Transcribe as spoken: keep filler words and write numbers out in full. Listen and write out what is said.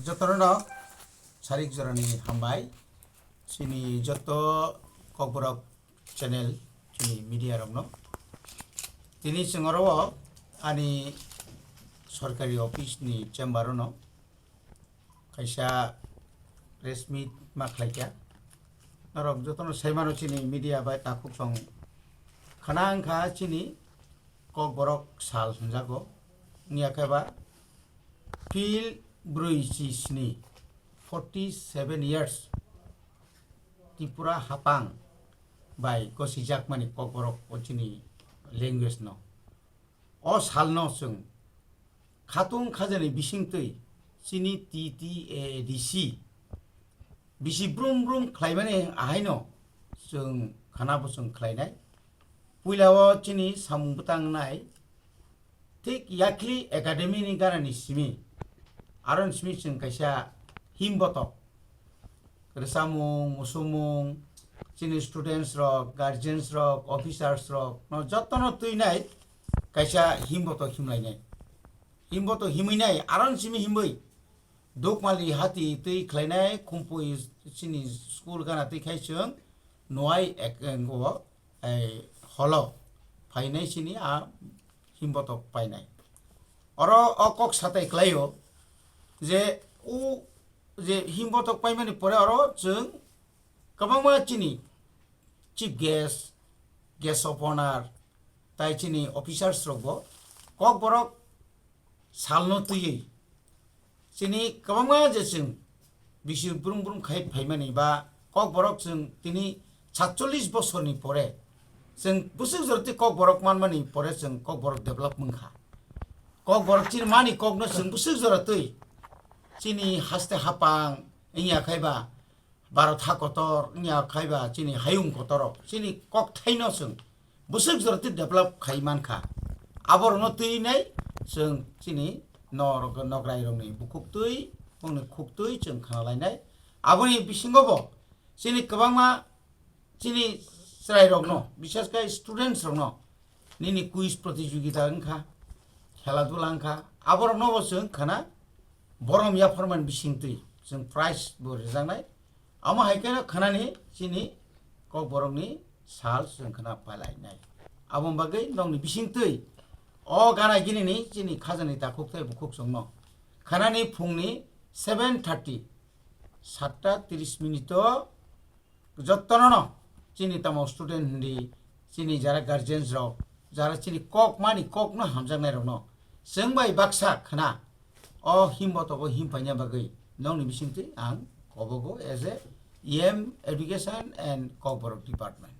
Jotono sarik jorani hambai, chini joto Kokborok channel, chini media rokno. Tini chwng oro ani sorkari office ni chamber ono kaisa press meet ma khlaikha. Norok jotono saimano chini media bai takhuk tong khna wngkha chini Kokborok sal hwnjago. Wngya khe ba phil brwi chi sni, forty seven years Tripura hapang bai gosijakmani Kokborok o chini language no. O salno chwng khatung khajani bisingtwi chini T T A D C bisi brum brum khlaimani ahaino chwng khana bo chwng khlainai. Puila o chini samung bwtang nai thik Yakli Academy ni ganani simi, aron simi chwng kaisa himbotok rwchapmung, musumung, chini students rok, guardians rok, officers rok no jotono twi nai kaisa himbotok himlainai. Himbotok himwi nai, aron simi himwi Dukmali hati twi khlainai, Khumpui chini school gana twi khai chwng Nuai ek-, engo, ei, holo phainai chini a himbotok painai. Oro o kok satai khlaio je u je himbotok paimani pore oro chwng kwbangma chini chief guest, guest of honor, tai chini officers rokbo Kokborok salno twiwi chini kwbangma je chwng bisi brum brum khai phaimani ba Kokborok chwng tini satchollish bosorni pore chwng bwswk jora twi Kokborok manmani pore chwng Kokborok develop wngkha. Kokborok chini mani kokno chwng bwswk jora twi chini haste hapang wngya khai ba Bharat ha kotor wngya khai ba chini hayung kotorok chini kokthaino chwng bwswk jora twi develop khai mankha. Aborokno twi nai chwng chini norok, nokrai rokni bukhuk twi, bongni khuk twi chwng khna lainai. Aboni bisingo bo chini kwbangma chini chwrairokno, bishesh khe students rokno nini quiz protijogita wngkha, khela dula wngkha, aborokno bo chwng khna borom yapharmani bisingtwi chwng prize bo rwjaknai. Amo hai kheno khnani chini Kokborokni sal chwng khna pailainai. Aboni bagwi nokni bisingtwi o gana ginini chini khajani takhuk tei bukhuk chwngno khnani phungni seven thirty, satta tris minute o jotono chini tamo student hindi, chini jara guardians rok, jara chini kok mani kokno hamjaknai rokno chwng bai baksa khna o himbotogo him paina bagwi nokni bisingtwi ang kobogo as a E M education and Kokborok department.